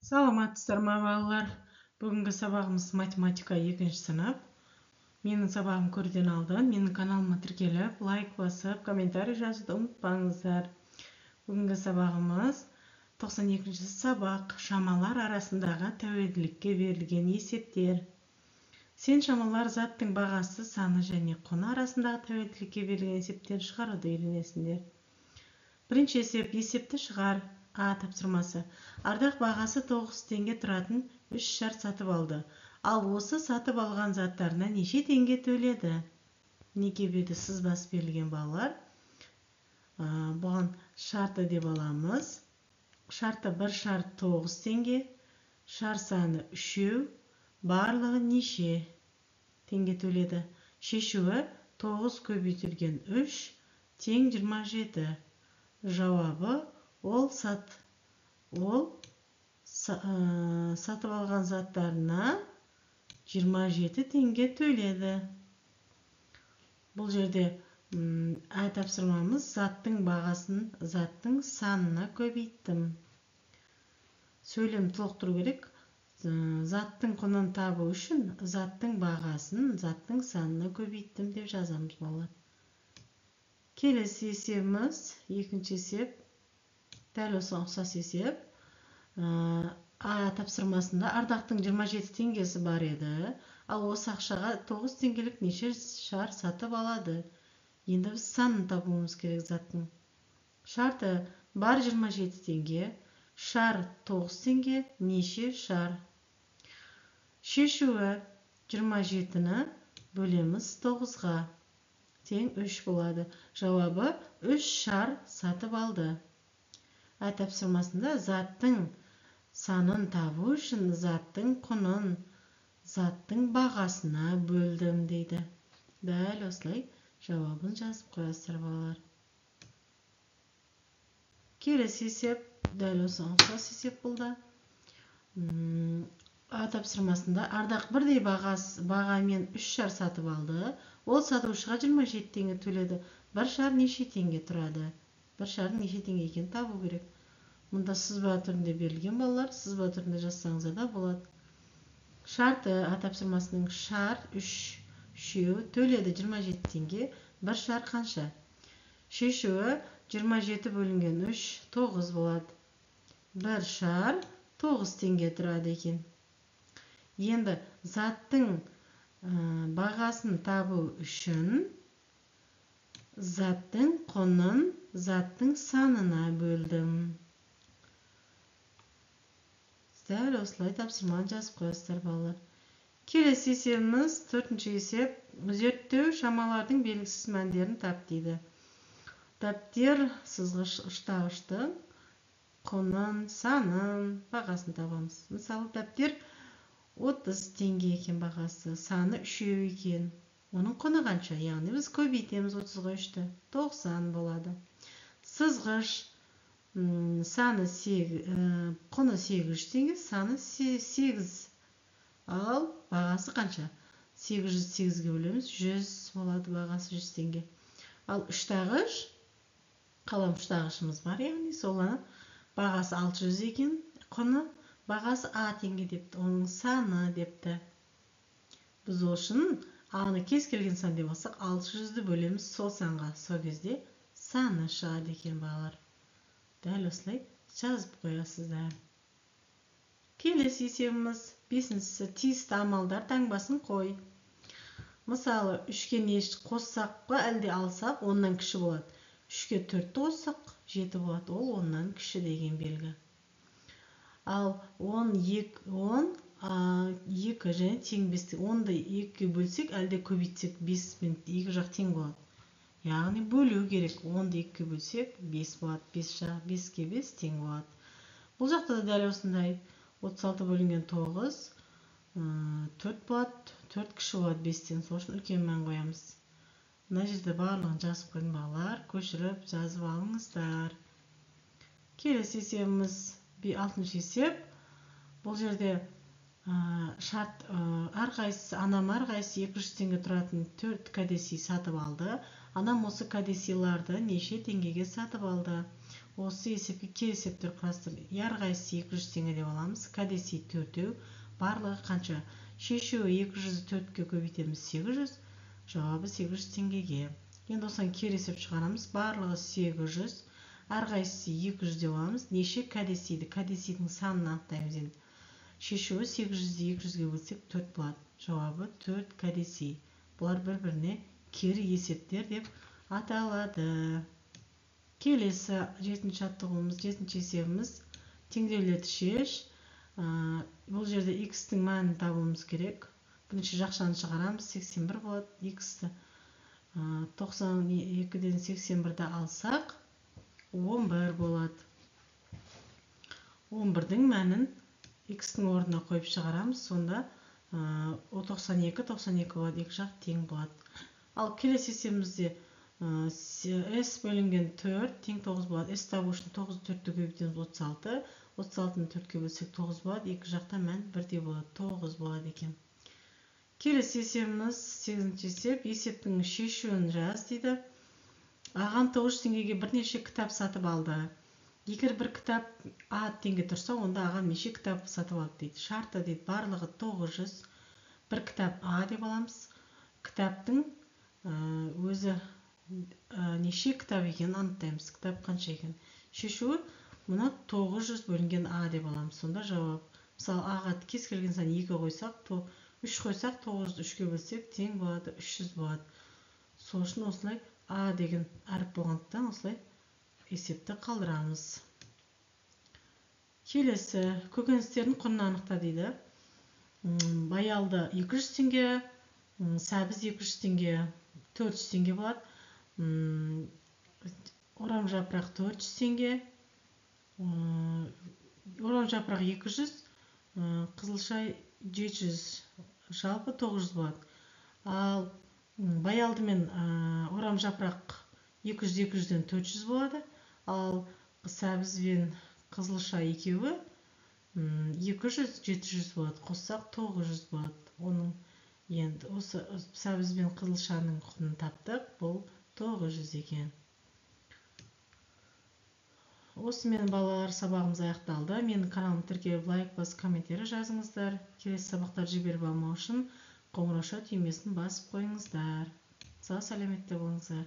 Саламатсыздар ма, балалар? Бүгінгі сабағымыз математика 2 сынып. Менің сабағым көруден алдын менің каналыма тіркеліп, лайк басып, комментарий жазуды ұмытпаңыздар. Бүгінгі сабағымыз 92-ші сабақ, шамалар арасындағы тәуелділікке берілген есептер. Сен шамалар заттың бағасы, саны және құны арасындағы тәуелділікке берілген есептер шығаруды үйренесіңдер. Бірінші есеп, есепті шығар. А тапсырмасы. Ардақ бағасы 9 теңге тұратын 3 шар сатып алды. Ал осы сатып алған заттарына неше теңге төледі? Неге берді сызбасы берілген балалар? Бұған шарты деп аламыз. Шарты бір шар 9 теңге, шар саны 3, барлығы неше теңге төледі? Шешуі 9 көбейтілген 3 тең 27. Жауабы ол сатып алған заттарына 27 теңге төледі. Бұл жерде ә тапсырмамыз заттың бағасын заттың санына көбейттім. Сөйлем толықтыру керек. Заттың құнын табу үшін заттың бағасын заттың санына көбейттім деп жазамыз балалар. Келесі есебіміз, екінші есеп. Дәл осыған ұқсас есеп. А тапсырмасында Ардақтың 27 теңгесі бар еді. Ал осы ақшаға 9 теңгелік неше шар сатып алады? Енді біз санын табуымыз керек заттың. Шарты бар 27 теңге, шар 9 теңге, неше шар? Шешуі 27-ні бөлеміз 9-ға. Тең 3 болады. Жауабы 3 шар сатып алды. Ә тапсырмасында заттың санын табу үшін заттың құнын заттың бағасына бөлдім дейді. Дәл осылай жауабын жазып қоясыздар балалар. Келесі есеп, дәл осыған ұқсас есеп бұл да. А тапсырмасында Ардақ бірдей бағамен 3 шар сатып алды. Ол сатушыға 27 теңге төледі. Бір шар неше теңге тұрады? Бір шардың неше теңге екенін табу керек. Мұнда сызба түрінде берілген балалар, сызба түрінде жазсаңыздар да болады. Шарты А тапсырмасының шар 3, үшеуі төледі 27 теңге, бір шар қанша? Шешуі 27 бөлінген 3, 9 болады. Бір шар 9 теңге тұрады екен. Енді заттың бағасын табу үшін заттың құнын заттың санына бөлдім. Дәл осылай тапсырманы жазып қоясыздар балалар. Келесі есебіміз 4-ші есеп. Зерттеу шамалардың белгісіз мәндерін тап дейді. Дәптер сызғыш ұштағыштың құнын, санын, бағасын табамыз. Мысалы, дәптер 30 теңге екен бағасы, саны 3 екен. Оның құны қанша? Яғни біз көбейтеміз 30-ға 3-ті. 90 болады. Сызғыш саны құны 800 теңге, саны 8. Ал бағасы қанша? 808-ге бөлеміз, 100 болады бағасы 100 теңге. Ал ұштағыш, қалам ұштағышымыз бар, яғни соланы бағасы 600 екен, құны бағасы А теңге депті, оның саны депті. Біз ол үшін А-ны кез келген сан деп алсақ, 600-ді бөлеміз сол санға. Сол кезде саны шығады екен балалар. Дәл осылай жазып қоясыздар. Келесі есебіміз 5-шісі, тиісті амалдар таңбасын қой. Мысалы, 3-ке не қоссақ па, әлде алсақ, 10-нан кіші болады. 3-ке 4-ті қоссақ, 7 болады. Ол 10-нан кіші деген белгі. Ал 10, 2 және тең 5-ті, 10-ды 2-ге бөлсек, әлде көбейтсек 5 пен 2 жақ тең болады. Яғни бөлу керек. 10-ды 2-ге бөлсек 5 болады. 5 жақ 5-ке 5 тең болады. Бұл жақта да дәл осындай 36 бөлінген 9, 4 болады. 4 кіші болады 5-тен. Сол үшін үлкен мән қоямыз. Мына жерде барлығын жазып қойдым балалар. Көшіріп жазып алыңыздар. Келесі есебіміз 6-шы есеп. Бұл жерде шарт, әрқайсысы, анам әрқайсысы 200 теңге тұратын 4 кәдесый сатып алды. Анам осы кәдесыйларды неше теңгеге сатып алды? Осы есепке кері есептер құрастыр. Әрқайсысы 200 теңге деп аламыз. Кәдесый 4-еу. Барлығы қанша? Шешуі 200-ді 4-ке көбейтеміз 800. Жауабы 800 теңгеге. Енді осыдан кері есеп шығарамыз. Барлығы 800. Әрқайсысы 200 деп аламыз. Неше кәдесыйді? Кәдесыйдің санын анықтаймыз енді. Шешуі 800-ді 200-ге бөлсек 4 болады. Жауабы 4 кәдесый. Бұлар бір-біріне кері есептер деп аталады. Келесі 7-ші жаттығуымыз, 7-ші есебіміз теңдеулерді шеш. Бұл жерде x-тің мәнін табуымыз керек. Бірінші жақшаны шығарамыз, 81 болады. X-ті 92-ден 81-ді алсақ, 11 болады. 11-дің мәнін x-тің орнына қойып шығарамыз, сонда 92, 92 болады, екі жақ тең болады. Ал келесі есебімізде S бөлінген 4 тең 9 болады. S табу үшін 9-ды 4-ті көбейтеміз 36. 36-ны 4-ке бөлсек 9 болады. Екі жақта мән бірдей болады. 9 болады екен. Келесі есебіміз 8-ші есеп. Есептің шешуін жаз дейді. Ағам 900 теңгеге бірнеше кітап сатып алды. Егер бір кітап А теңге тұрса, онда ағам неше кітап сатып алды дейді. Шарты дейді, барлығы 900. Бір кітап А деп аламыз. Кітаптың өзі неше кітап екенін анықтаймыз. Кітап қанша екен. Шешуі мұны 900 бөлінген А деп аламыз. Сонда жауап. Мысалы, А-ға кез келген сан 2 қойсақ, 3 қойсақ, 900-ді 3-ке бөлсек, тең болады, 300 болады. Сол үшін осылай А деген әріп болғандықтан осылай есепті қалдырамыз. Келесі көкөністердің құнын анықта дейді. Баялды 200 теңге, сәбіз 200 теңге, 400 теңге болады. Орам жапырақ 400 теңге, орам жапырақ 200, қызылша 700, жалпы 900 болады. Ал баялды мен орам жапырақ 200, 200-ден 400 болады. Ал сәбіз бен қызылша екеуі 200, 700 болады. Қоссақ 900 болады. Оның енді осы сәбіз бен қызылшаның құнын таптық. Бұл 900 екен. Осымен балалар сабағымыз аяқталды. Менің каналыма тіркеліп, лайк басып, комментарий жазыңыздар. Келесі сабақтарды жіберіп алмау үшін қоңырауша түймесін басып қойыңыздар. Сау сәлеметте болыңыздар.